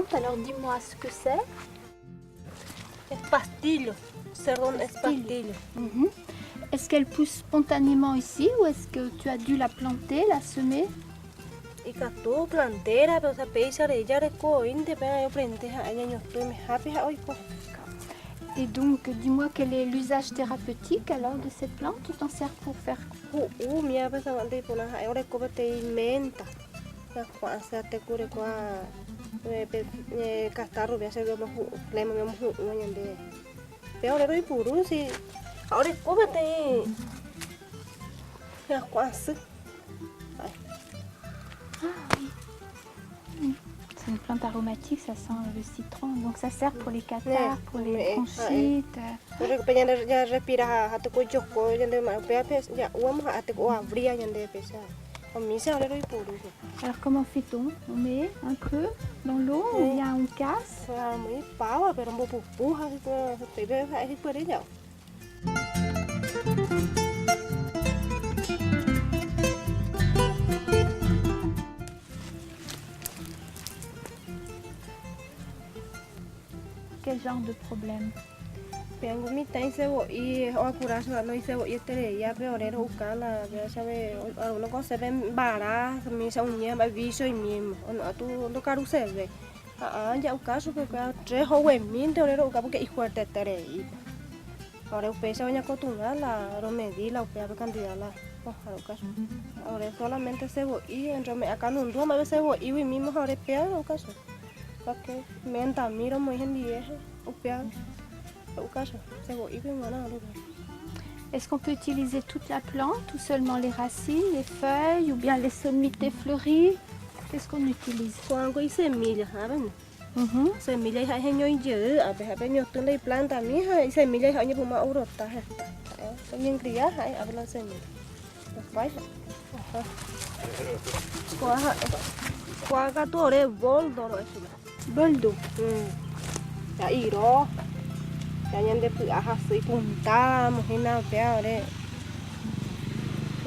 plante, alors dis-moi ce que c'est. Espastillo, cerdón espastillo. Mhm. Est-ce qu'elle pousse spontanément ici ou est-ce que tu as dû la planter, la semer? Ikatu plantera, pe osea péicha rei jareko oĩnte pe oprende ha'e ñañotỹ oimehápe ha oiko. Et donc, dis-moi quel est l'usage thérapeutique alors de cette plante? Tu t'en sers pour faire quoi? Hu'u umíva pe sagua'ánte iporã ha'e oreko peteĩ menta, jakua'ãse ateku orekóva pe catarro rupi che omohu'ũ, flema omohu'ũva ñande. Pe ore roipuru si ha oreko peteĩ hyakuãsy. Ah oui. C'est une plante aromatique, ça sent le citron. Donc ça sert pour les catarrhes, pour les bronchites. Pe ñande jarrespira ha teko ojoko ñande upévape ja'úvamo ha teko oavria ñande péicha. Umícha ore roipuru. Alors comment fait-on? On met un peu dans l'eau ou bien on casse? Romoĩpáva pe rombopupu ha upépe ha'e hykuere ja'u. Quel genre de problème? Peango mitã isevo'i oakura chupe isevo'ietereiape ore ro'uka la chave alguno kosẽpe mbara umícha uña mba'e vícho oimíma ono'ã tu ndokaruseve ha ã ja'uka chupekuéra tres hoguemínte ore ro'uka porque ifuerteterei ore upéicha oñakotũva la romedi la upévape cantidad la pohã ro'uka chupe ore solamente sevo'i rome'ẽ akanundu ha mba'eve sevo'ígui mímo ha ore péva ro'uka chupe pa que mentami romoĩ hendive upéva ro'uka chupe sevo'ípe g̃uarã ro'uka. Est-ce qu'on peut utiliser toute la plante ou seulement les racines, les feuilles ou bien les sommités fleuries? Qu'est-ce qu'on utilise? Ko'ág̃a isemilla hápe. Semilla ha'e heñói jey ápe ha pe ñotỹ la iplantami ha isemilla ha'e oñepyrũma obrota heta. Ha'e oñenkria ha'e ápe la semilla. Opái ha'e. Kóa ha'e. Kóa katu ore boldo ro'e chupe. Boldo. Ja iro. Ja ñande py'a hasy ipuntáramo hína upéva ore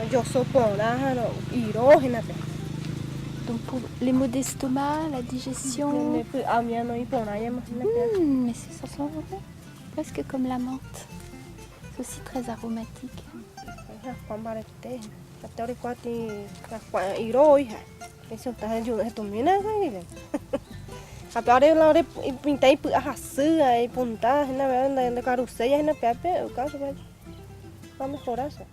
ojoso porã ha iro hína pe. Donc pour les maux d'estomac, la digestion. Ñande py'a umíva noĩ porã ñamohína péva. Mais ça sent presque comme la menthe. C'est aussi très aromatique. Hyakuã mbarete hína. Ha'ete orekuati hyakuã iro oĩ ha'e. Hetumína ha pe ore la ore mitã ipy'a hasy ha ipunta hína ndekaruséi hína péape oka chupe omejora che.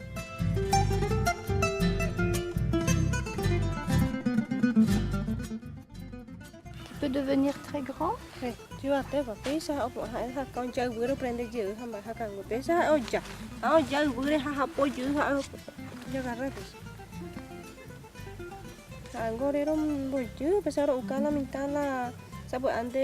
Qui peut devenir très grand. Yvatépa péicha ha'e hakã oja yvýre oprende jey ha mba'e hakãngue péicha ha'e oja ha oja yvýre ha hapo jey ha'e ojagarra péicha. Ha'éngo ore rombojy, péicha ro'uka la mitã la sapy'ánte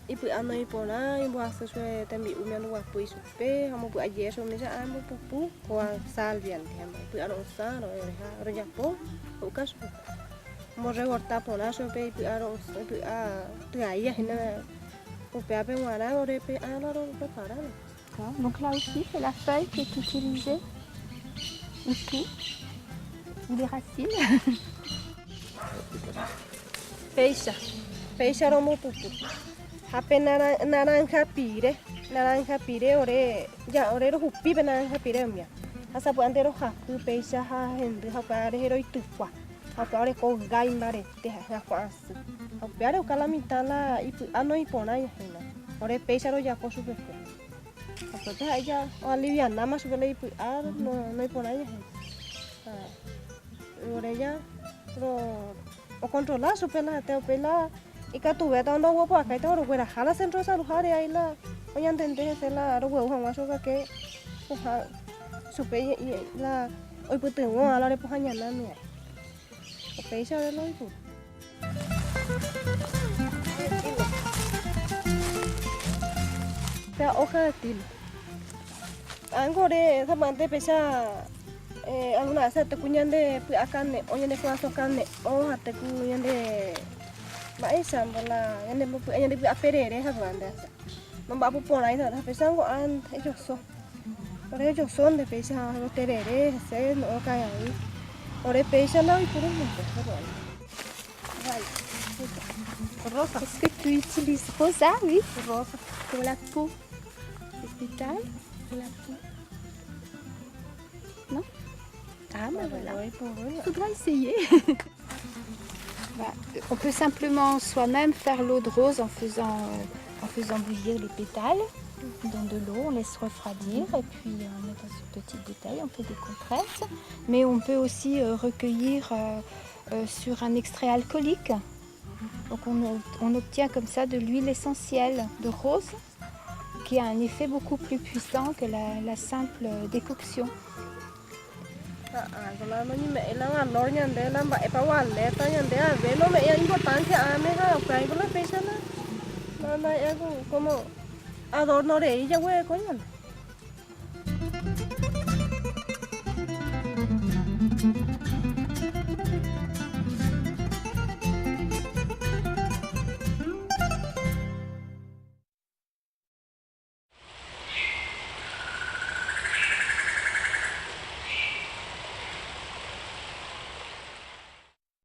ipy'a noĩ porã, imbohasy chupe tembi'u ñanduguapy ichupe ha ombopy'aje chupe umícha ha ambopupu kóva salviante ha mba'e ipy'a ro'ysã ro'e ore ha rojapo ro'uka chupe. Omborregorta porã chupe ipy'a ro'ysã ipy'a tyai hína upévape g̃uarã ore pe'a la roprepara. Donc là aussi, c'est la feuille qui est utilisée ou tout, ou les racines. Péicha, péicha romopupu. Ha pe naranja pire, naranja pire ore, ja ore rohupi pe naranja pire umía. Ha sapy'ánte rohapy péicha ha hendy ha upéva rehe roitykua. Ha upéva oreko gái mbarete ha hyakuã asy. Ha upéva roka la mitã la ipy'a noĩporãi hína. Ore péicha rojapo chupekuéra. Upépe ha'e ja oalivianáma chupe la ipy'a noiporãi jahe. Ha ore ja okontrola chupe la hete upéi la ikatuvéta ndoguepu'akáita orogueraha la centro de salud háre ai la oñantende hese la rogueru hag̃ua chupe ake pohã chupe la oipytyvõva la ore pohã ñanáme ai. Upéicha ore la oipuru. Pe hoja de tilo. Ángo ore sapy'ánte péicha alguna vez teku ñande py'a kane'õ, ñande korasõ kane'õ ha teku ñande mba'éicha la ñande py'a ñande py'a perere sapy'ánte asy. Nomba'apo porãi ha péicha ángo ejoso. Ore ojosónte péicha roterere hese no'õ karai. Ore péicha la oipuru hese sapy'ánte. Rosa. Est-ce que tu utilises rosa, oui, Rosa. pour la peau? Les pétales pour la peau? Non? Ah, ben voilà. Oiporu. Faudra essayer. Bah, on peut simplement soi-même faire l'eau de rose en faisant bouillir les pétales dans de l'eau, on laisse refroidir et puis on met dans une petite bouteille, on fait des compresses. Mais on peut aussi recueillir sur un extrait alcoolique. Donc on obtient comme ça de l'huile essentielle de rose qui a un effet beaucoup plus puissant que la simple décoction. Ha la noñeme'ẽi la valor ñande la mba'épa ovaléta ñande ave nome'ẽi importancia ãme ha upéva la péicha la ndaha'éi como adorno rei jaguereko ñande.